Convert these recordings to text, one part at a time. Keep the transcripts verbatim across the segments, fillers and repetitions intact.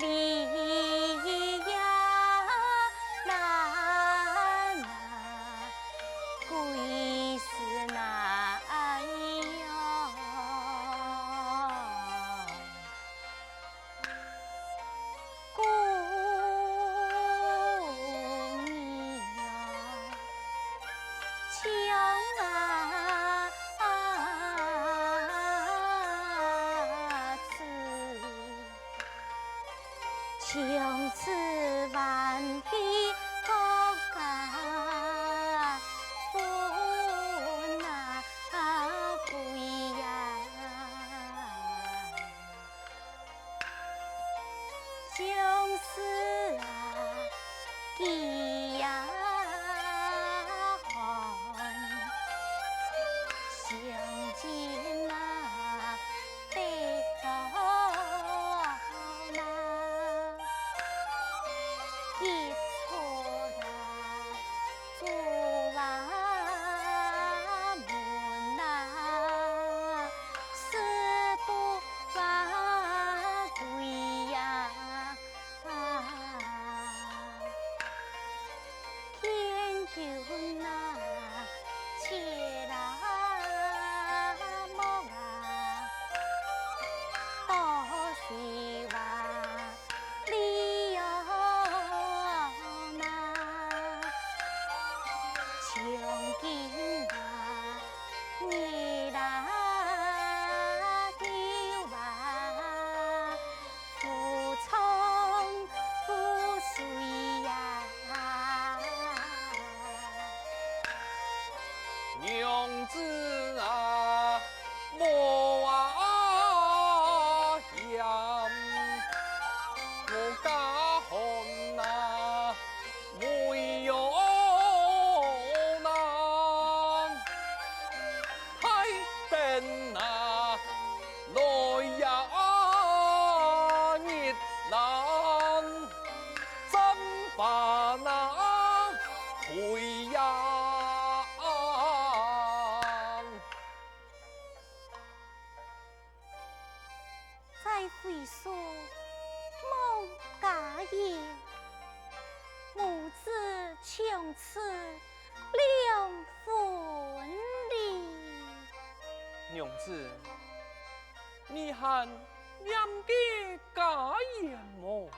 为呀难啊，归是难呀。 故人啊，将此，将此还给各家分啊归呀。 相思啊，寄呀寒，相见啊，得到难。一出啊， 朱房门啊，誓不反归呀。天君啊，且冷漠啊，多希望 你哟那，从今啊，你那就啊，不从不随呀。 娘子啊，莫啊嫌，我家寒啊，未有难。待等啊，来呀，日冷。 怎把那回呀？再会所望家言，母子从此两分离。娘子，你还念该家言么？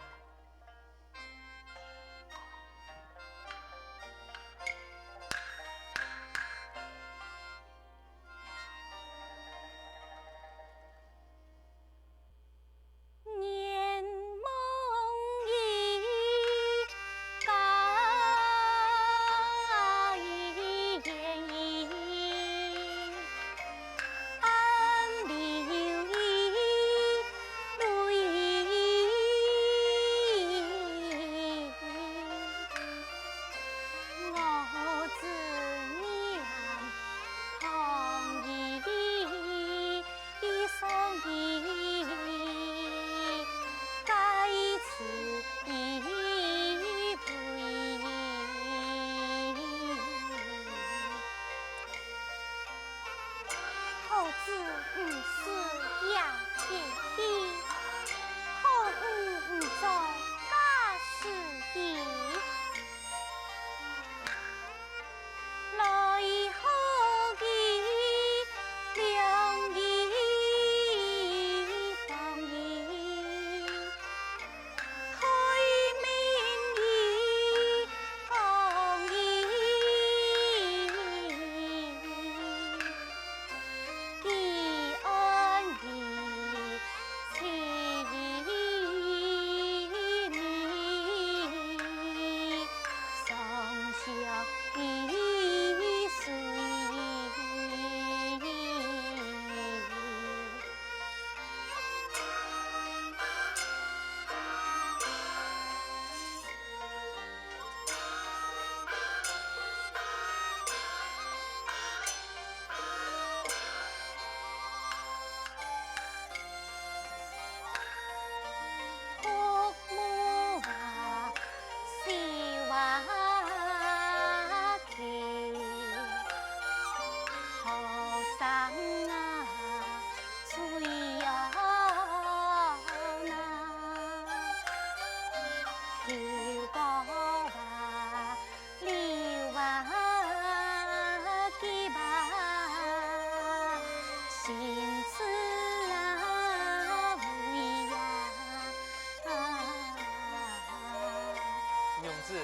子，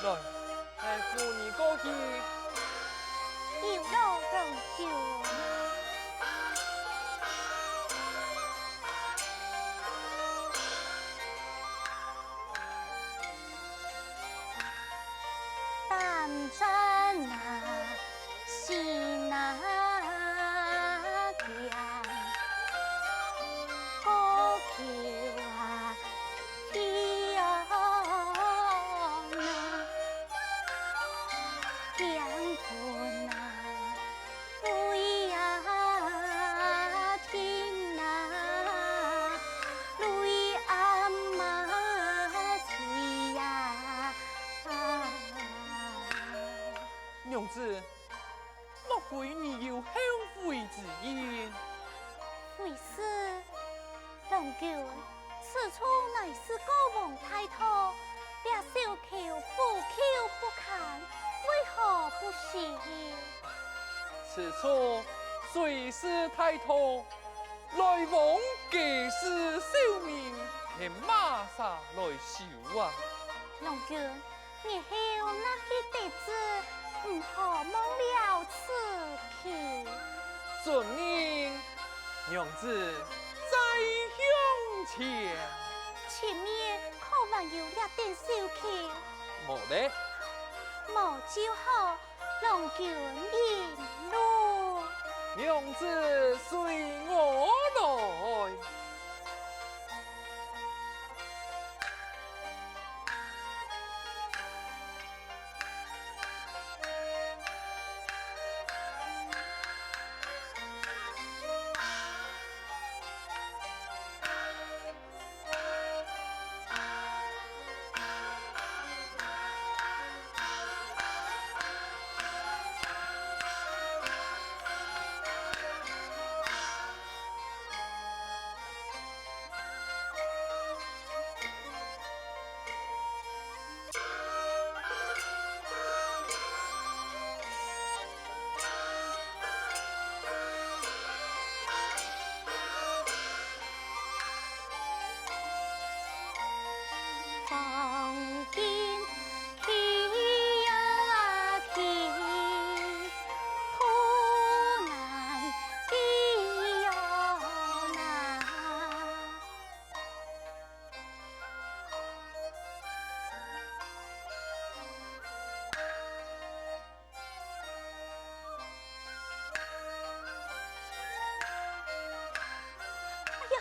來，𠊎扶你過去。有勞郎君。 娘子，莫非你有後悔之意？非是，郎君，此處乃是國王大道，這小舅腐朽不堪，為何不修？此處雖是大道， 來往皆是小民，係麼儕來修啊？郎君，日後若係得志，毋好忘了此契。遵命，娘子再向前。前面可還有一等小溪？無了。無就好， 郎君引路。娘子隨我來。 哎呀！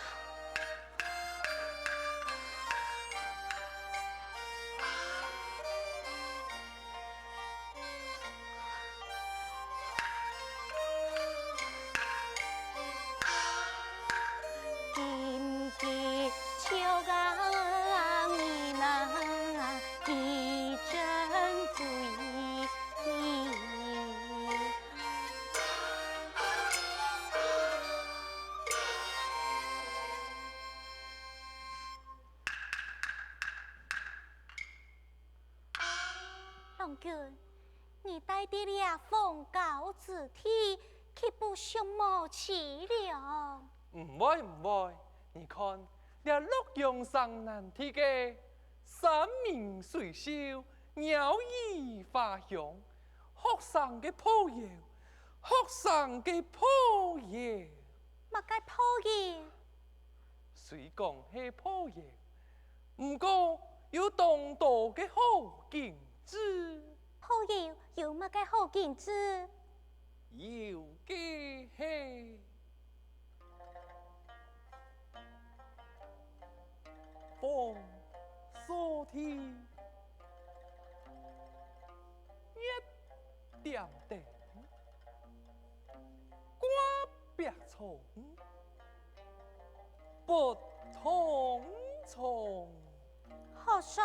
郎君，你戴在這荒郊之地，豈不寂寞淒涼？毋會，毋會，你看，這洛陽城南地个山明水秀，鳥語花香，學生个抱擁，學生个抱擁。麼个抱擁？雖講係抱擁， 毋過有當多个好景致。抱擁有麼个好景致？有个係紅蓑地，月點燈。 掛壁蟲，拔糖蟲。好說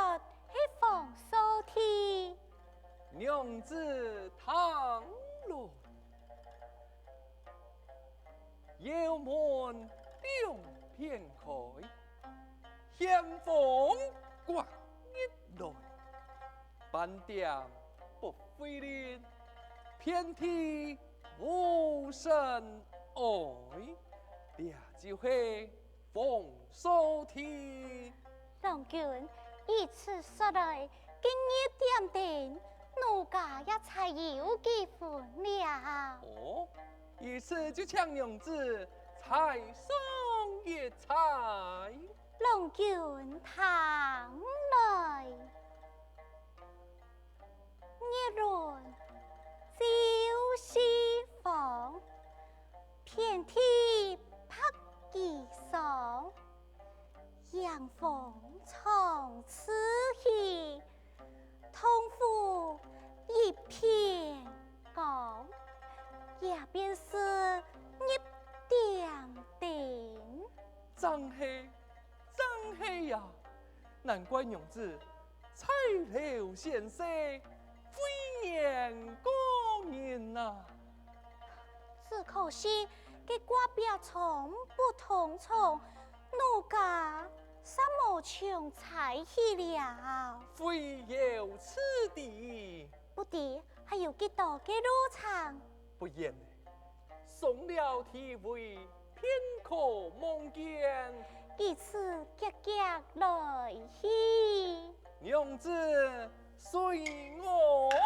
係紅蓑地。娘子聽來，窯門兩片開， 寒風刮入來，半點不費力，遍地無塵埃。這就係紅蓑地。郎君，依此說來，今日點燈，奴家也才有幾分了。哦，如此就請娘子再送一瓞。郎君請來。月輪照四方，遍地白衣裳。 迎風長自喜，洞府一片光，這便是入點燈。正係，正係呀！難怪娘子在樓仙舍，飛燕過人啊！只可惜，該掛壁窗不通窗， 奴家煞無像差去了。非有此地。不知還有幾多个路程？不遠了，上了梯位，便可望見。如此遽遽來去。娘子，隨我來。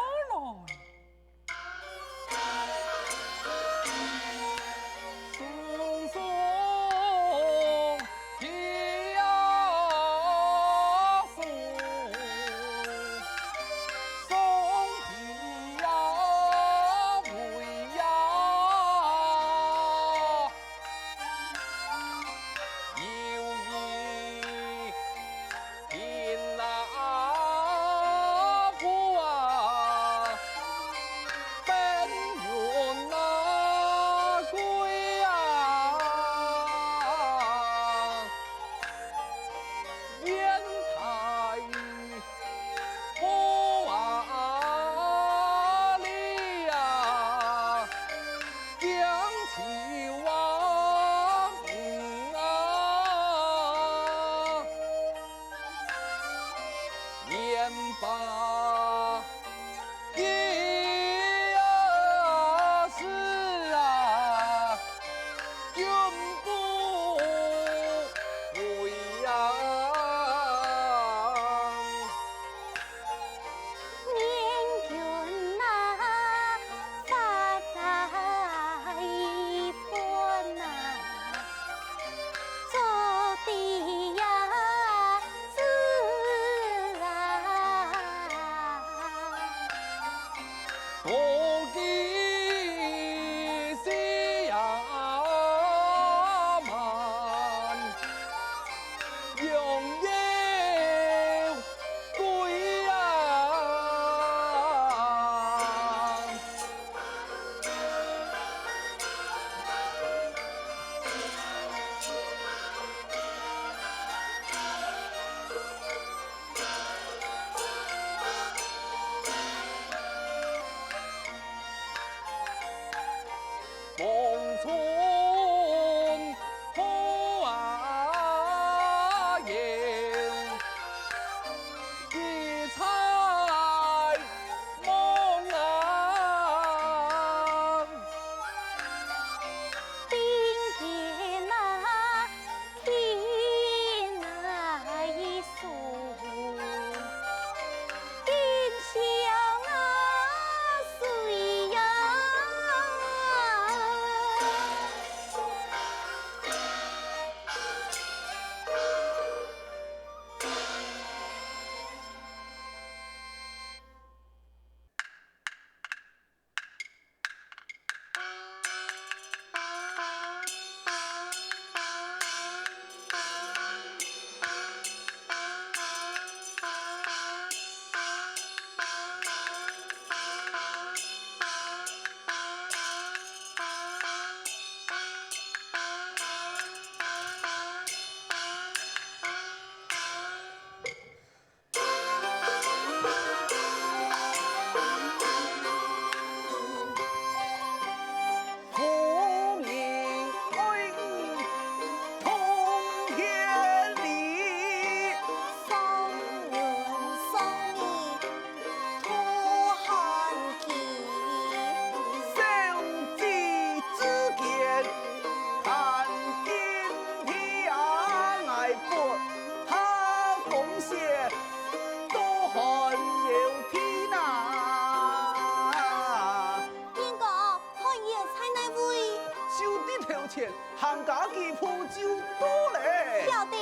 打幾鋪就到咧。曉得。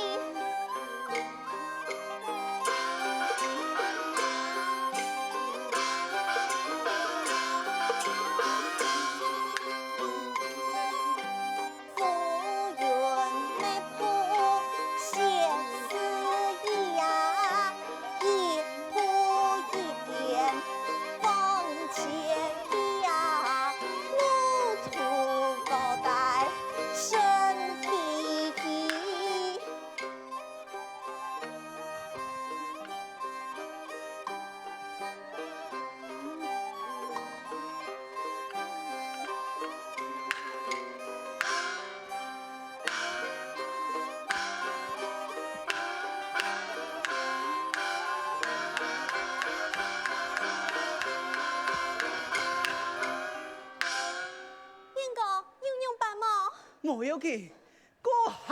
燕哥，你有仰般無？無要緊，過行。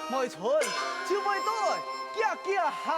梅春，就會對，遽遽行。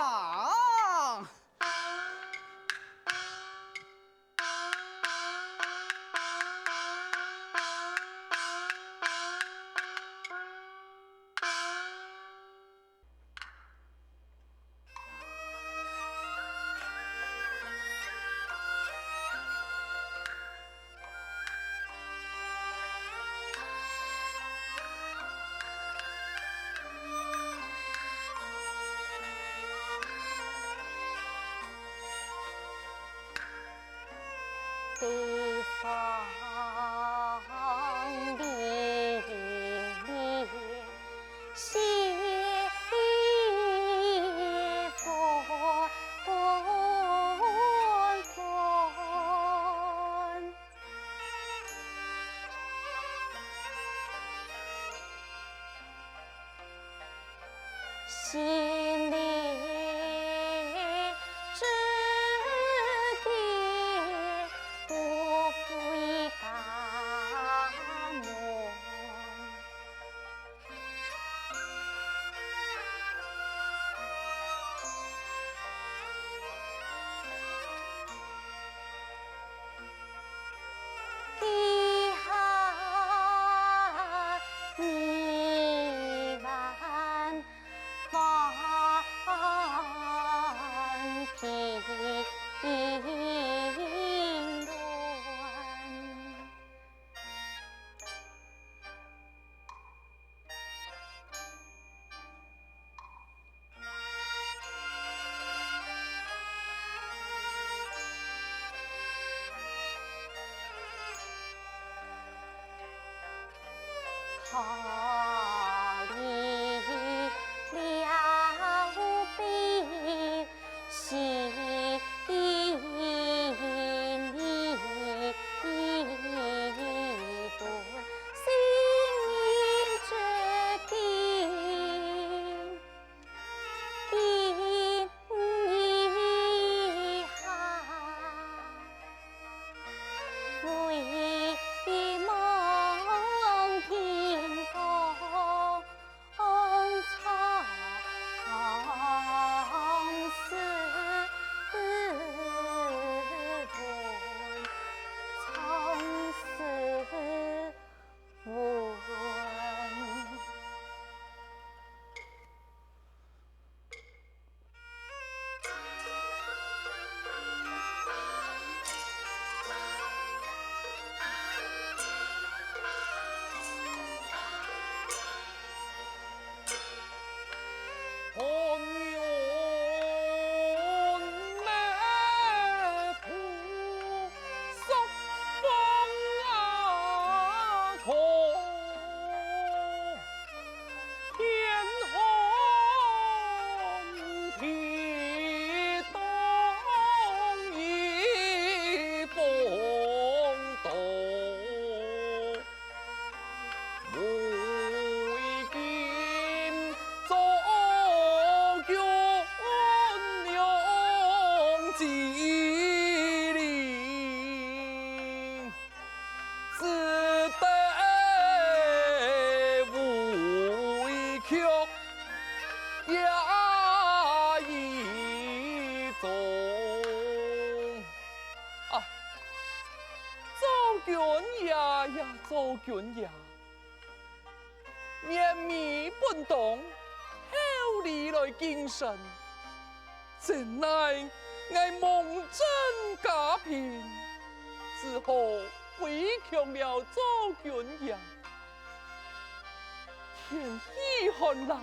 捐爺也做捐爺，面面本當厚禮來敬神，怎奈𠊎蒙震家貧，只好委屈了做捐爺。天氣寒冷，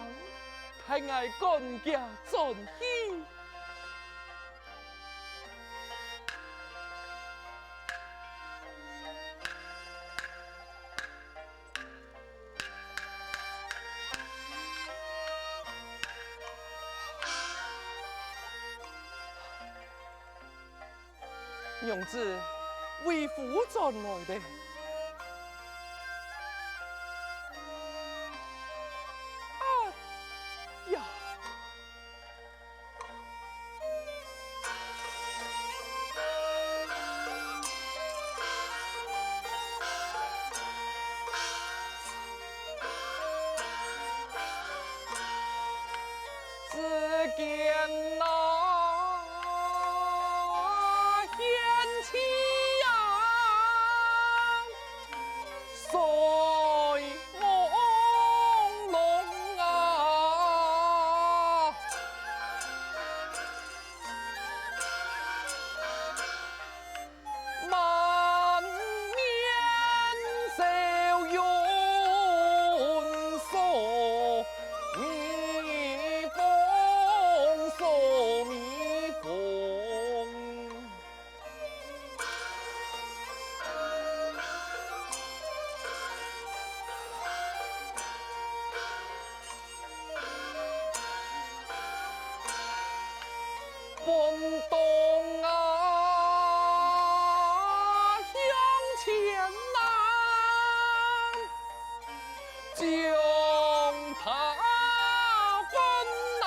待𠊎趕遽轉去。 娘子，為夫轉來了。啊呀！ 只见那贤妻啊， 睡朦胧啊，满面愁云锁迷宫，锁迷宫。 本当啊，向前呐， 将他分啊，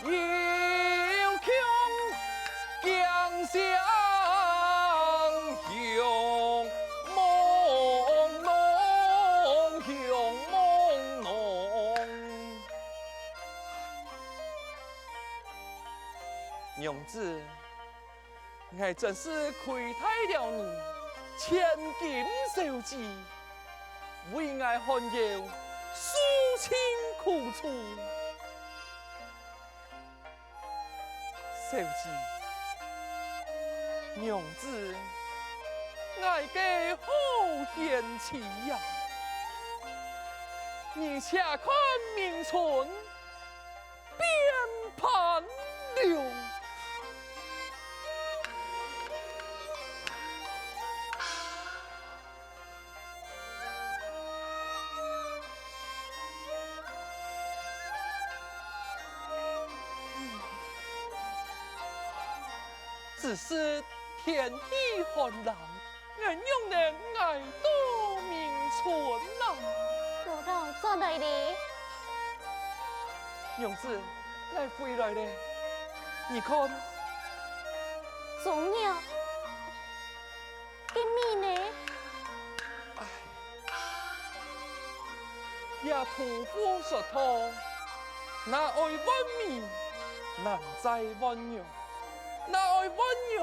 又恐江相雄梦浓，雄梦浓。 娘子，𠊎真是亏待了你，千金小姐，為𠊎寒窯受盡苦楚。小姐，娘子，𠊎个好贤妻呀，你且看明春 变盘了。只是天气寒冷， 𠊎仰能挨到明春啊？老老轉來哩。娘子，𠊎回來了，你看。豬肉，該米呢？唉， 這杜甫說道：「哪愛換米，難再換肉；哪愛換肉，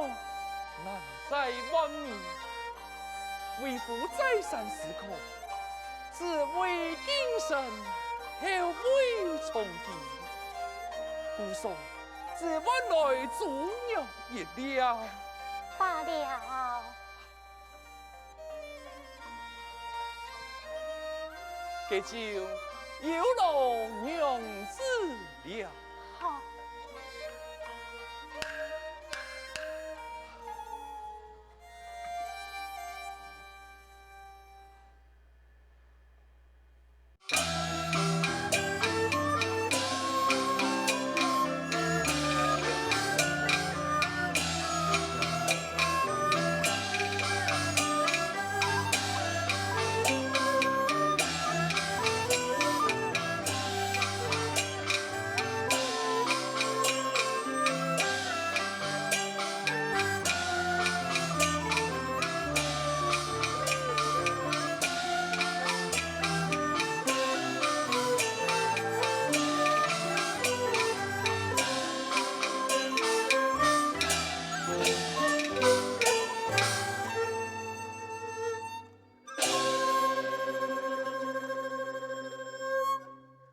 難再換米。」為夫再三思考，只為敬神，後為從己。故所只換來豬肉一兩。罷了。 該就有勞娘子了。好，